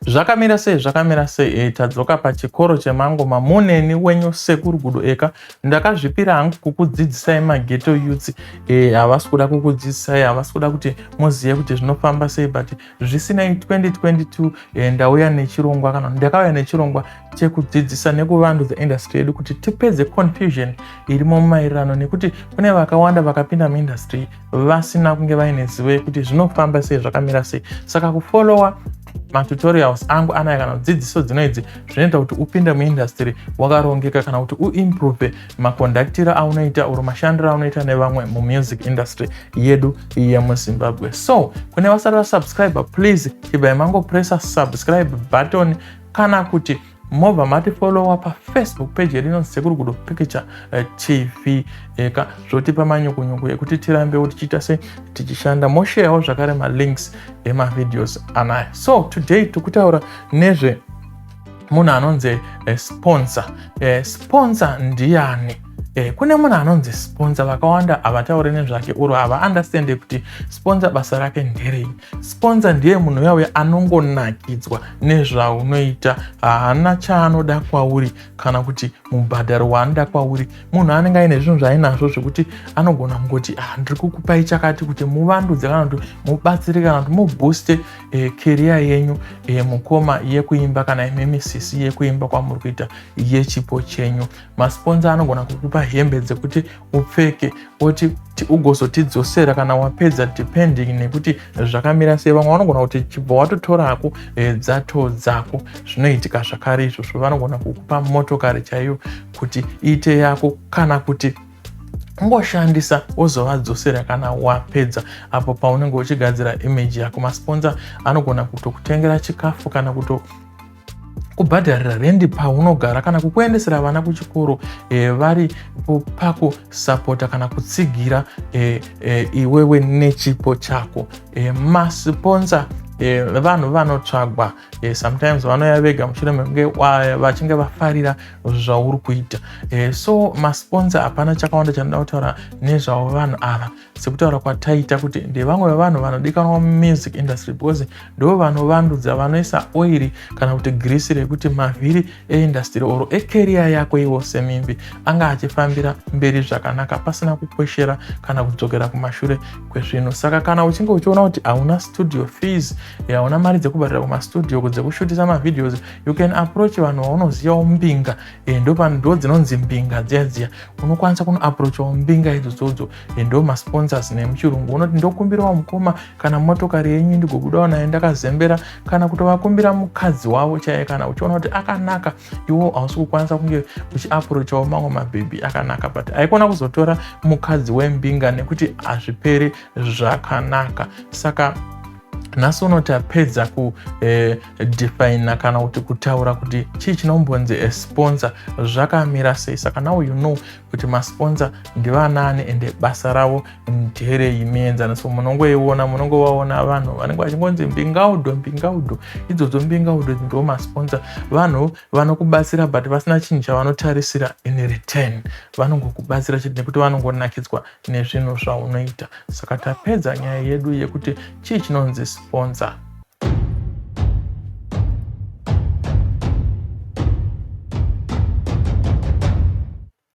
Zvakamira sei, zvakamira sei? Tadzoka pachikoro chemangoma muneni wenyu Sekuru Gudo Eka. Ndakazvipira hangu kukudzidzisai maghetto youths. Havasi kuda kukudzidzisai, havasi kuda kuti muzive kuti zvinofamba sei, but zvisinei, 2022 ndauya nechirongwa, kana ndakauya nechirongwa chekudzidzisa nekuvandudza industry yedu kuti tipedze confusion irimo maererano nekuti kune vakawanda vakapinda muindustry vasina kunge vaine zivo yekuti zvinofamba sei, zvakamira sei. Saka kufollowa matutorials angu anaya kana dzidziso dzinoidzi zvinoita kuti upinde muindustry wakarongeka, kana kuti uimprove maconductiro aunoita uro mashandiro aunoita nevamwe mumusic industry yedu yemuZimbabwe. So kune vasati vasubscribe, please chibvai mangopressa subscribe button, kana kuti mobva matifollowa paFacebook page yedu inonzi Sekuru Gudo Picture TV eka. Zvotipa manyukunyuku ekuti tirambewo tichiita se tichishanda. Mosharewo zvakare malinks emavideos anaya. So today tikutaura nezve munhu anonzi sponsor. Sponsor ndiani? Kune munhu anonzi sponsor. Vakawanda havatauri nezvake uro havaunderstande kuti sponsor basa rake nderei. Sponsor ndiye munhu uya uya anongonakidzwa nezvaunoita. Haana chaanoda kwauri kana kuti mubhadharo waanoda kwauri. Munhu anenge aine zvinhu zvaainazvo zvekuti anogona kungoti, "Ah, ndiri kukupai chakati kuti muvandudze kana kuti mubatsire kana kuti mubooste career yenyu, mukoma, yekuimba, kana imimi sisi, yekuimba kwamuri kuita, yechipo chenyu." Masponsor anogona kukupa hembe dzekuti upfeke, oti ugozotidzosera kana wapedza, depending nekuti zvakamira sei. Vamwe vanogona kuti chibva watotorako, dzato dzako. Zvinoitika zvakare izvozvo. Vanogona kukupa motokari chaiyo kuti iite yako, kana kuti ungoshandisa wozovadzosera kana wapedza, apo paunenge uchigadzira image yako. Masponsor anogona kutokutengera chikafu, kana kuto kubhadharira rendi paunogara, kana kukuendesera vana kuchikoro, vari pakusapota kana kutsigira iwewe nechipo chako. Masponsor vanhu vanotsvagwa. Sometimes vanouya vega mushure mekunge vachinge vafarira zvauri kuita. So masponsor, hapana chakawanda chanoda kutaura nezvavo vanhu ava, sekutaura kwataita kuti ndevamwe vevanhu vanodikanwa mumusic industry, because ndo vanovandudza, vanoisa oiri kana kuti grisi rekuti mavhiri eindustry oro ecareer yako iwo semuimbi anga achifambira mberi zvakanaka, pasina kukweshera kana kudzokera kumashure kwezvinhu. Saka kana uchinge uchiona kuti hauna studio fees, hauna mari dzekubhadhara kumastudio dzekushutisa mavideos, you can approach vanhu vaunozivawo, mbinga. Ndo dzinonzi mbinga dziya dziya. Unokwanisa kunoapproachawo mbinga idzodzodzo, ndo masponsors nemuchirungu. Unoti, "Ndokumbirawo mukoma kana motokari yenyu ndigobudawo nayo ndakazembera," kana kutovakumbira mukadzi wavo chaiye kana uchiona kuti akanaka. Iwo hausi kukwanisa kunge uchiapproachawo mamwe mabhebhi akanaka, but haikona kuzotora mukadzi wembinga nekuti hazviperi zvakanaka. Saka nhasi uno tapedza kudefina kana kuti kutaura kuti chii chinombonzi sponsor, zvakamira sei. Saka now you know kuti masponsor ndivanani ende basa ravo nderei. Mienzaniso munongoiona, munongovaona vanhu vanenge vachingonzi mbingaudho, mbingaudho. Idzodzo mbingaudho ndo masponsor, vanhu vanokubatsira but vasina chinhu chavanotarisira in return. Vanongokubatsira chete nekuti vanongonakidzwa nezvinhu zvaunoita. Saka tapedza nyaya yedu yekuti chii chinonzi sponsor.